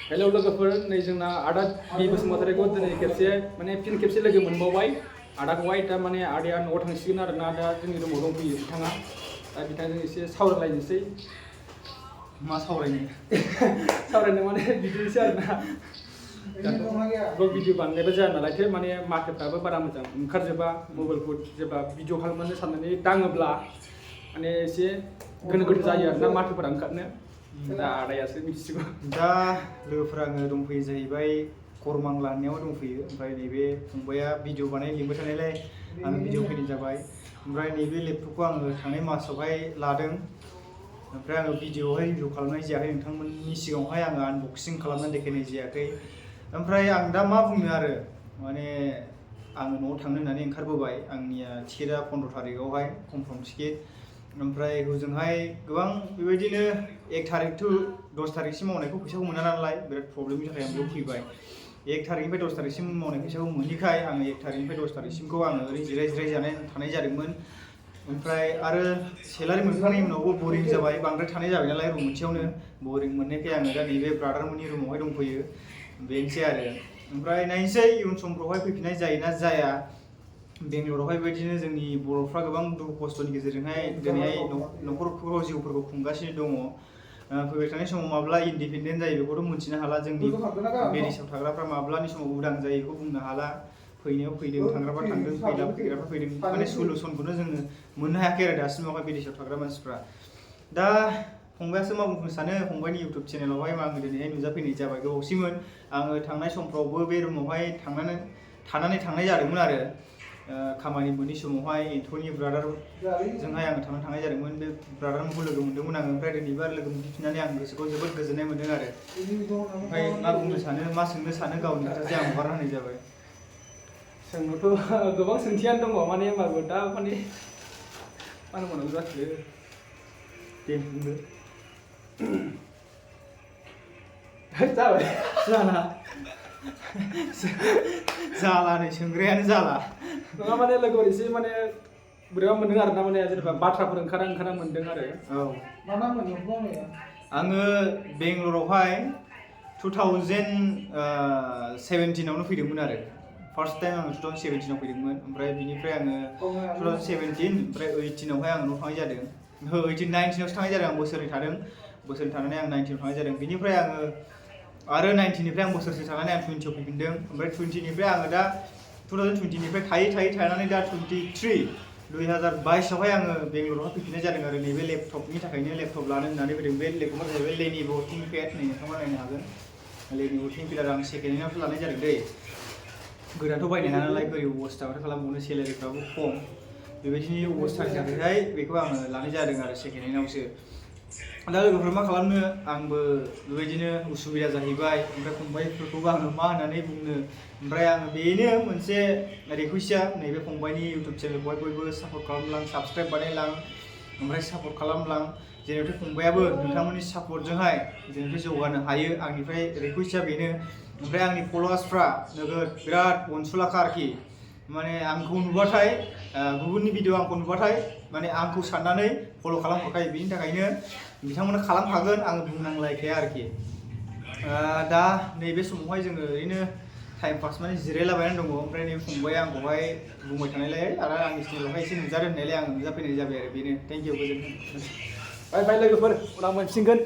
hello लोगोफोर नै जोंना आदा बि बसुमतारीखौ दिनै खेबसे माने फिन खेबसे लोगो मोनबावबाय आदाखौहाय दा माने आदाया न'आव थांसिगोन आरोना दा जोंनि रुमाव दंफैयो बिथाङा दा बिथांजों एसे सावरायलायनोसै मा सावरायनो सावरायनो माने बिदिनोसै आरोना ब्लग भिडिअ बानायनायबो जाया नालायथो माने माथोफ्राबो बारा मोजां ओंखारजोबा मबाइलखौ जेब्ला भिडिअ खालामनो साननानै दाङोब्ला माने एसे गोनो गोथो जायो आरोना माथोफोरा ओंखारनो दा आदायासो मिथिसिगौ दा लोगोफोरा आङो दंफैयो जाहैबाय करमां लानायाव दंफैयो ओमफ्राय नैबे फंबाया भिडिअ बानाय लिंबाय थानायलाय आङो भिडिअ फैनाय जाबाय ओमफ्राय नैबे लेपटपखौ आङो थांनाय मासावहाय लादों ओमफ्राय आङो भिडिअआवहाय रिभिउ खालामनाय जायाखै नोंथांमोननि सिगाङावहाय आङो आनबक्सिं खालामनानै देखायनाय जायाखै ओमफ्राय आं दा मा बुंनो आरो माने आङो न'आव थांनो होननानै ओंखारबोबाय आंनिया टिकेटआ 15 थारिखआवहाय कनफार्म टिकेट ओमफ्राय हजोंहाय गोबां बेबायदिनो 1 थारिख टु 10 थारिखसिम मावनायखौ फैसाखौ मोना नालाय बिराद प्रब्लेमनि थाखाय आं बेयाव फैबाय 1 थारिखनिफ्राय 10 थारिखसिम मावनाय फैसाखौ मोनैखाय आङो 1 थारिखनिफ्राय 10 थारिखसिमखौ आङो ओरै जिराय थानाय जादोंमोन ओमफ्राय आरो सेलारि मोनखांनायनि उनावबो बरिं जाबाय बांद्राय थानाय जाबाय नालाय रुम मोनसेयावनो बरिं मोननायखाय आङो दा नैबे ब्रादारमोननि रुमावहाय दंफैयो बेनोसै आरो ओमफ्राय नायनोसै इयुन समफ्रावहाय फैफिननाय जायोना जाया बेंगलरावहाय बेबायदिनो जोंनि बर'फ्रा गोबां दुखु खस्थ'नि गेजेरजोंहाय दिनैहाय न'खरफोराव जिउफोरखौ खुंगासिनो दङ फैबाय थानाय समाव माब्ला इन्डिपेन्डेन्ट जायो बेखौथ' मिन्थिनो हाला जोंनि बिदेशआव थाग्राफ्रा माब्लानि समाव उदां जायो बेखौ बुंनो हाला फैनायाव फैदों थांग्राफ्रा थांदों फैग्राफ्रा फैदों माने सलुसनखौनो जोङो मोननो हायाखै आरो दासिमावहाय बिदेशआव थाग्रा मानसिफ्रा दा फंबायासो मा बुंनो सानो फंबायनि इउटुब चेनेलावहाय आङो दिनैहाय नुजाफैनाय जाबाय गोबावसिमोन आङो थांनाय समफ्रावबो बे रुमावहाय थानानै थांनाय जादोंमोन आरो खामानि मोनै समावहाय एन्थ'नि ब्रादारजोंहाय आङो थांनाय जादोंमोन बे ब्रादारखौ लोगो मोनदोंमोन आङो ओमफ्राय दिनैबो आरो लोगो मोनफिननानै आं गोसोखौ जोबोद गोजोननाय मोन्दों आरो ओमफ्राय मा बुंनो सानो मा सोंनो सानो गावनि खोथासो आं हगारना होनाय जाबाय सोंनोथ' गोबां सोंथियानो दङ माने होनबाबो दा माने मा होनबावनांगौ जाखो दे बुंदो जाबाय जाला नै सोंग्रायानो जाला नङा माने लोगोफोर एसे माने बोरैबा मोनदों आरोना माने जेनेबा बाथ्राफोर ओंखारा मोनदों आरो औ आङो बेंगलरावहाय 2017आवनो फैदोंमोन आरो फार्स्ट टाइम आङो 2017आव फैदोंमोन ओमफ्राय बिनिफ्राय आङो 2017 ओमफ्राय 18आवहाय आङो न'आव थांनाय जादों 19आवसो थांनाय जादों आं बोसोरनै थानानै आं 19आव थांनाय जादों बिनिफ्राय आङो आरो 19निफ्राय आं बोसोरसे थानानै आं 20आव फैफिनदों ओमफ्राय 20निफ्राय आङो दा 2020निफ्राय थायै थानानै दा 2022आवहाय आङो बेंगलरावहाय फैफिननाय जादों आरो नैबे लेपटपनि थाखायनो लेपटप लानो होननानै फैदों बे लेपटपआ जाहैबाय लेनिभ'थिंकपेड नै नोंथाङा नायनो हागोन लेनिभ' थिंकपेड आरो आं सेकेन्ड हेन्डआवसो लानाय जादों दै गोदानथ' बायनो हाया नालाय गोरिब अबस्था माथो खालामबावनो सेलारिफ्राबो खम बेबायदिनि अबस्थानि थाखायहाय बेखौ आङो लानाय जादों आरो सेकेन्ड हेन्डआवसो दा लोगोफोर मा खालामनो आंबो बेबायदिनो उसुबिदा जाहैबाय ओमफ्राय फंबायफोरखौबो आङो मा होननानै बुंनो ओमफ्राय आङो बेनो मोनसे रिकुवेस्टआ नैबे फंबायनि इउटुब चेनेलखौहाय बयबो सापर्ट खालामलां साबसक्राइब बानायलां ओमफ्राय सापर्ट खालामलां जेरैहाय फंबायाबो नोंथांमोननि सापर्टजोंहाय जेरैहाय जौगानो हायो आंनिफ्राय रिकुवेस्टआ बेनो ओमफ्राय आंनि फल'वार्सफ्रा नोगोद बिराद अनसुलाखा आरोखि माने आंखौ नुबाथाय गुबुननि भिडिअ आंखौ नुबाथाय माने आंखौ साननानै फल' खालामखायो बेनि थाखायनो बिथांमोना खालामखागोन आं बुंनांलायखाया आरोखि दा नैबे समावहाय जोङो ओरैनो टाइम पास माने जिरायलाबायनानै दङ ओमफ्राय नैबे फंबाया आंखौहाय बुंबाय थानायलाय आरो आंनि चेनेलावहाय एसे नुजादों होननायलाय आं नुजाफैनाय जाबाय आरो बेनो थेंक इउ गोजोन्थों बाय बाय लोगोफोर उनाव मोनफिनगोन